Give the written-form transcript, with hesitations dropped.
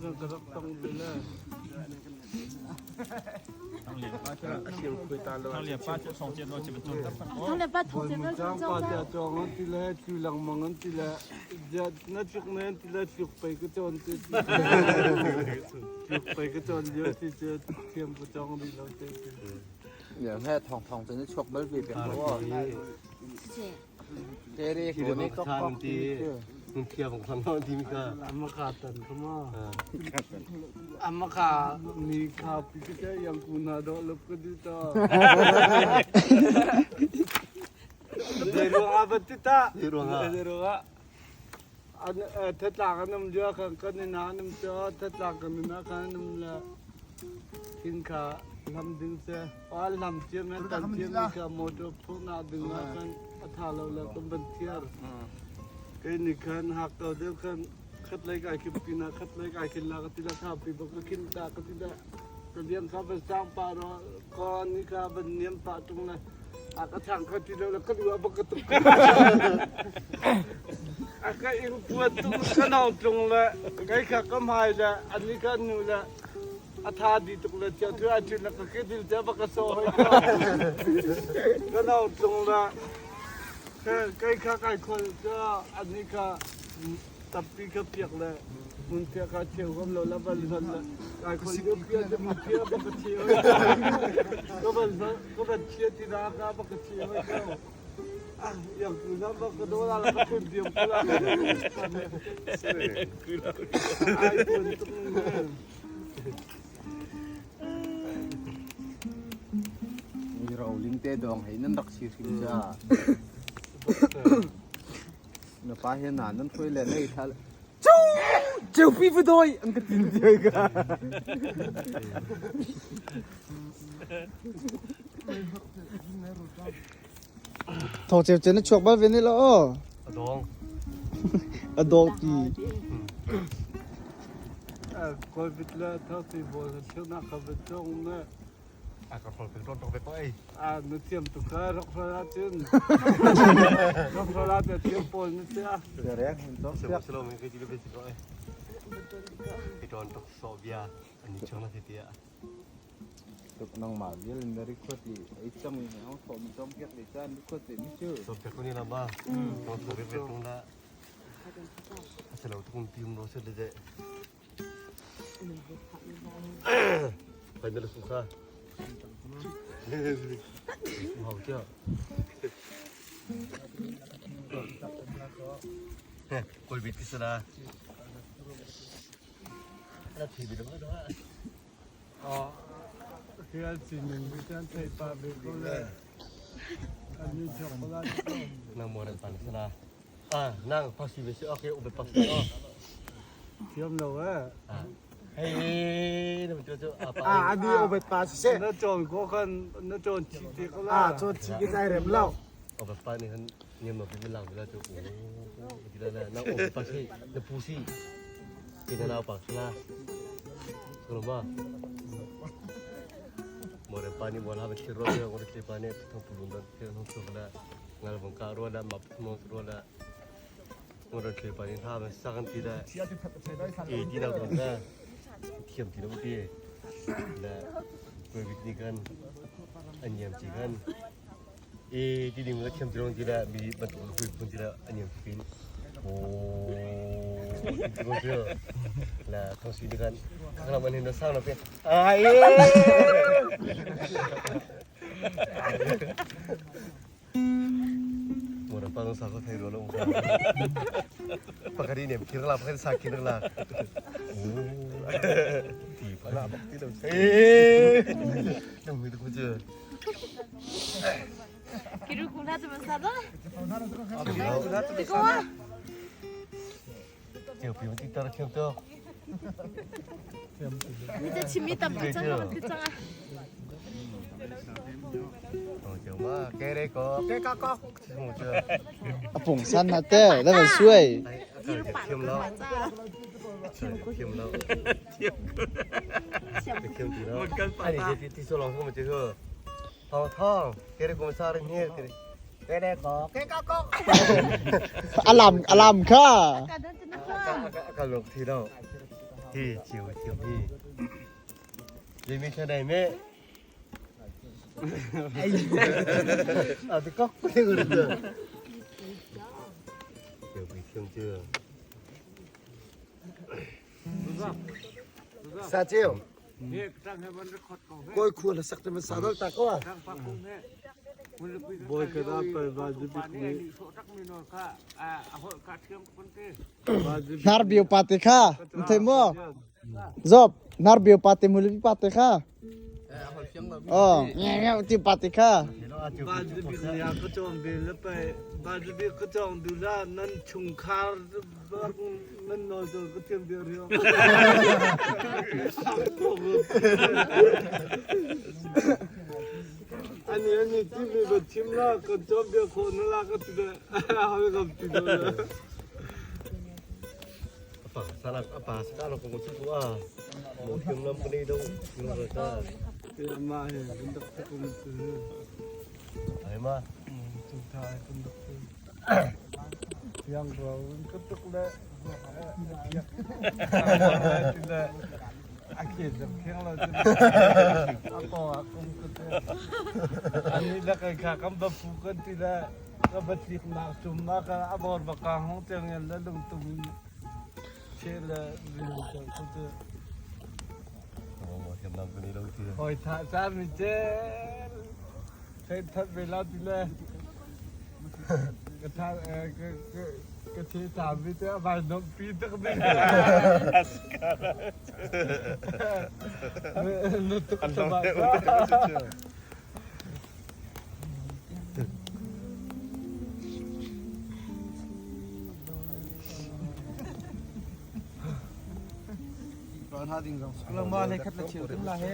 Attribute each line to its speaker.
Speaker 1: Kan ka rak tong ve le. Pa tia cawng an ti le tlu lengmang an ti le na tluk ne an ti le tluk pei ka cawn ti tluk pei ka cawn lio ti cu thiam ka cawng rih lo te ti.
Speaker 2: Ya he thong thong cu na chuak bal ve pek lo. Tere ko ne kok kok ti.
Speaker 3: Nung thia bang thang lo ti mi ka.
Speaker 1: Ama ka tan ka ma. Ama ka ni kha pi ka che yang ku na do lup ka di ta. Zei ruang ah ban ti ta.
Speaker 3: Zei ruang ah.
Speaker 1: Zei ruang ah. An thatlak an um lio kan kan in an um cho thatlak kan in kan um le thin kha lam ding se pa lam chiam men tan chiam mi kha motor phu na ding ah kan a tha lo le kan ban thiar. Kei nih khan hak to deuh khan khat lei kai khin pin ah khat lei kai khin la ka ti la kha pi bak ka khin ta ka ti la ka liang kha ban sang pa ro ko ni kha ban niam pa tung la a ka thang ka ti lo la ka lu a bak ka tuk a ka ing puat tung ka nong tlung le kai kha ka hmai le ani ka nu le a tha di tuk le tia thu a chin la ka ke dil te bak ka so hoi ka nong tlung le Kei kha kai kholh cu annih kha tappi kha piak le hmunphiah kha cheu ngam lo la van zon le kai kholh lio pia cu hmunphiah bak ka cheu ka van zon ka van chia ti na ka bak ka cheu hoi ko yang tu na bak ka do la ka phun diam ko la ai phun tuk
Speaker 2: Mi roling te dong hei nan rak si hrim ca. Na pa he na nan hruai le nei thal. Cu ceupi vu doi an ka tin ti ka.
Speaker 4: Thawng ceu ceu na chuak bal ve ne lo aw.
Speaker 3: A dong.
Speaker 4: A dong ti.
Speaker 1: Covid le thawti bawl na thiamnak kha va cawng ne.
Speaker 3: A ka hrol pen ron ve ko ei.
Speaker 1: A na thiam tuk kha rok hrol ahcun. Rok hrol ah thiam pawl na sia.
Speaker 2: Reng hin to.
Speaker 3: Se se lo me ke ti le be si ko ei. Ti ton tok so bia ani chong na ti tia.
Speaker 2: Tuk nangmah vial in na record i ei cang i hau thawm cawm piak le caan record ve mi cu.
Speaker 3: Cawm piak ko ni la ma. Tong tho ve ve tung la. Asalo tung tium ro se le de. Pai na lu kha. Hau cha. Koi bit kisala. Na thi bi do do.
Speaker 1: Khi sining bi kan thei pa ve ko le. An ni chok ko la.
Speaker 3: Nang mo ran pan sala. Ah, nang pasi ve si okay ube pasi o.
Speaker 1: Thiam lo eh.
Speaker 3: Hey, na chu chu apa.
Speaker 4: Ah, adi obet pa si se.
Speaker 1: Na chawn ko khan na chawn chi te ko la.
Speaker 4: Ah, chawn chi ke zai rem lo.
Speaker 3: Obet pa ni han niam no bi lang la chu. Ti la na nang obet pa si na pu si. Ti na nau pa sala. Solo ma. More pa ni bola ba chi ro le ngor tle pa ne thong pulun dan the hong chu la ngal bang ka ro la map mo ro la ngor tle pa ni tha ba sa kan ti la e ti na don la thiam ti na bu ti la ko bit ni kan an yam chi kan e ti ding la thiam ti rong ti la mi ba tu lu pun ti la an yam pin o ti ko ti la thong si ni kan khang man hin na sang na pe ai Mura pa sa ko thai ro lo pakari ne khir la pakari sa khir la ti pa la bak ti lo eh nang hui ko je
Speaker 5: Kiru kula tu masada. Tiko ah.
Speaker 3: Chiều phim ti tar thiam to
Speaker 5: Ni te chimi tam tu chang ma ti chang ah.
Speaker 3: Chiều ma ke re ko ke ka ko mo chưa
Speaker 4: A pung san na te, la van suai.
Speaker 3: Thiam lo thiam lo thiam ti lo ani ti ti so long ko mo chưa thong thong ke re ko sa re ni ke ke re ko ke ka ko
Speaker 4: Alam alam kha.
Speaker 5: Ka dan tu na kha.
Speaker 3: Ka lok thi đâu. Hi chiu thiam hi. Limi thla dai me. À cái cóc cái người được. Chiu bị thiam chưa?
Speaker 6: Sa cheu. Koi khu la sak te ma sa dal ta ko.
Speaker 1: Boy ka da pa ba ji bi ni.
Speaker 4: Nar bio pa te kha thei mo job nar bio pa te muli pa te kha oh nghe nghe ti pa te kha
Speaker 1: บ้านจะบินยาก็จองเบลแล้วไปบ้านจะบินก็จองดูแลนั่นชุงคาร์บ้านนั่นนอนจนก็เตรียมเดียวเรียวอันนี้อันนี้ที่มีแบบชิมละก็จบเดียวคนละก็ติดเอาไปกับติดเลย
Speaker 3: Apa salah apa salah kung gusto ko ah. Mo thiam lam cái này đâu. Nhưng mà ta.
Speaker 1: มาเห็นเป็นตักตะกุมซื้อ
Speaker 3: Ay ma.
Speaker 1: จุดท้ายเป็นตักยังเราก็ตุกเลยติดเลยอาเขียนจำเคียงเราจะอาปออากงก็เตอันนี้แล้วกันค่ะคำบัฟูกันทีละก็บัติกนักจุมมากอาบอร์บักาห้องเตียงแล้วลงตุมเชลวิวกันก็จะ
Speaker 3: Mo thiam lam cái này đâu thì.
Speaker 1: หอยทาซามิเจลใช้ทัดเวลาทีละกระทะเออกระเทียมสามวิเจ้าบานนมปีตักเบนุตุกสบาย
Speaker 4: Lama le khat la chiu tim la he.